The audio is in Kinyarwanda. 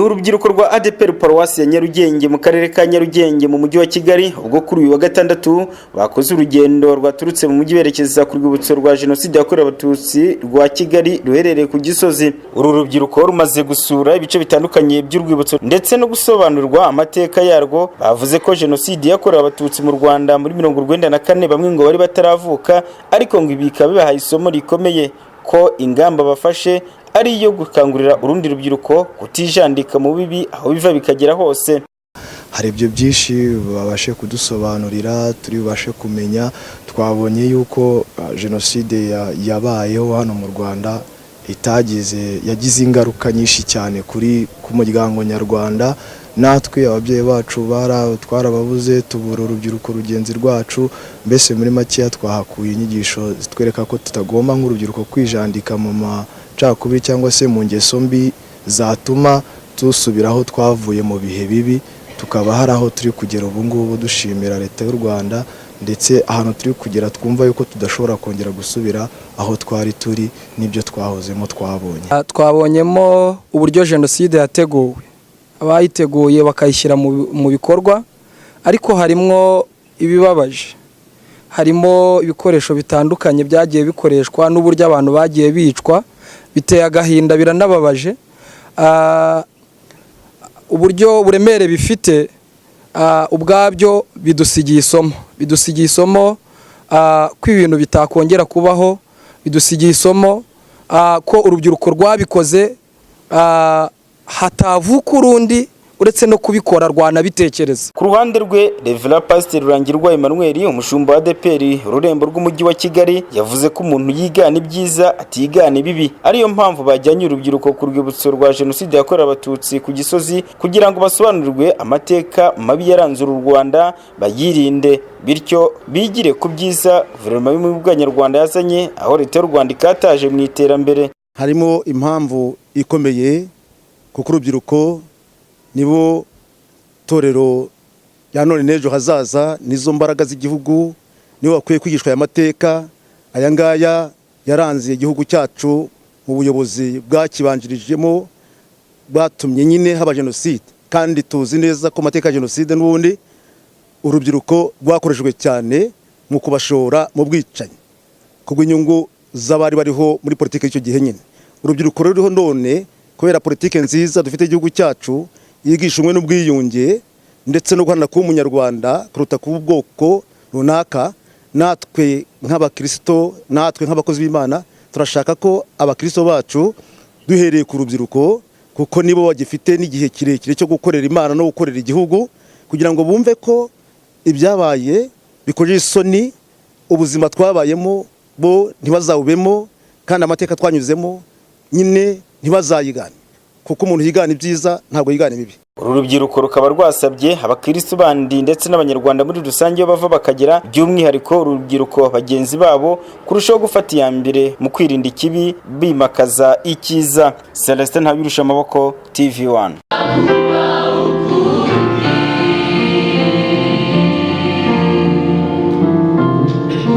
Urubyiruko rwa ADEPR Paruwasi ya Nyarugenge mu karere ka Nyarugenge mu mujyi wa Kigali, ubwo kuri uyu wa gatandatu bakoze urugendo rwaturutse mu mujyi berekeza ku rwibutso rwa Jenoside yakorewe Abatutsi rwa Kigali ruherereye ku Gisozi. Uru rubyiruko rumaze gusura ibice bitandukanye by'urwibutso ndetse no gusobanurirwa amateka yarwo. Bavuze ko Jenoside yakorewe Abatutsi mu Rwanda muri 94 bamwe ngo bari bataravuka, ariko ngo ibi bikaba bibahaye isomo rikomeye ko ingamba bafashe ari iyo gukangurira urundi rubyiruko kutijandika mu bibi aho biva bikagera hose. Hari ibyo byinshi babashe kudusobanurira turi bubashe kumenya. Twabonye yuko jenoside yabayeho hano mu Rwanda itagize, yagize ingaruka nyinshi cyane ku muryango nyarwanda. Natwe ababyeyi bacu twarababuze, tubura urubyiruko rugenzi rwacu. Mbese muri makeya twahakuye inyigisho zitwereka ko tutagomba nk'urubyiruko kwijandika mu macakubiri cyangwa se mu ngeso mbi zatuma dusubira aho twavuye mu bihe bibi, tukaba hari aho turi kugera ubu ngubu dushimira Leta y'u Rwanda. Ndetse ahantu turi kugera twumva yuko tudashobora kongera gusubira aho twari turi n'ibyo twahozemo twabonye. Twabonyemo uburyo jenoside yateguwe, abayiteguye bakayishyira mu bikorwa, ariko harimo ibibabaje, harimo ibikoresho bitandukanye byagiye bikoreshwa n'uburyo abantu bagiye bicwa. Biteye agahinda, biranababaje. Uburyo buremere bifite ubwabyo bidusigiye isomo ko ibintu bitakongera kubaho. Bidusigiye isomo ko urubyiruko rwabikoze hatavuka urundi uretse no kubikora rwanabitekereza. Ku ruhande rwe, Reverend Pasiteri Rurangirwa Emmanuel, umushumba wa ADEPR ururembo rw'umujyi wa Kigali, yavuze ko umuntu yigana ibyiza atigana ibibi, ariyo mpamvu bajyanye urubyiruko ku rwibutso rwa Jenoside yakorewe Abatutsi ku Gisozi kugira ngo basobanurirwe amateka mabi yaranze uru Rwanda, bayirinde, bityo bigire ku byiza Guverinoma y'Ubumwe bw'Abanyarwanda yazanye, aho Leta y'u Rwanda ikataje mu iterambere. Harimo impamvu ikomeye, kuko urubyiruko nibo torero rya none n'ejo hazaza, nizo mbaraga z'igihugu, nibo bakwiye kwigishwa aya mateka aya ngaya yaranze igihugu cyacu mu buyobozi bwakibanjirijemo bwatumye nyine haba jenoside. Kandi tuzi neza ko amateka ya jenoside n'ubundi urubyiruko rwakoreshejwe cyane mu kubashora mu bwicanyi kubw'inyungu z'abari bariho muri politiki y'icyo gihe. Nyine urubyiruko ruriho none, kubera politiki nziza dufite igihugu cyacu yigisha ubumwe n'ubwiyunge ndetse no guharanira kuba umunyarwanda kuruta kuba ubwoko runaka, natwe nk'abakirisito, natwe nk'abakozi b'Imana, turashaka ko abakirisito bacu, duhereye ku rubyiruko, kuko nibo bagifite n'igihe kirekire cyo gukorera Imana no gukorera igihugu, kugira ngo bumve ko ibyabaye bikojeje isoni, ubuzima twabayemo bo ntibazawubemo, kandi amateka twanyuzemo nyine ntibazayigane, kuko umuntu yigana ibyiza, ntabwo yigana ibibi. Uru rubyiruko rukaba rwasabye abakirisitu bandi ndetse n'Abanyarwanda muri rusange iyo bava bakagera, by'umwihariko urubyiruko bagenzi babo, kurushaho gufata iya mbere mu kwirinda ikibi bimakaza icyiza. Celestin Ntabirusha Amaboko, TV1.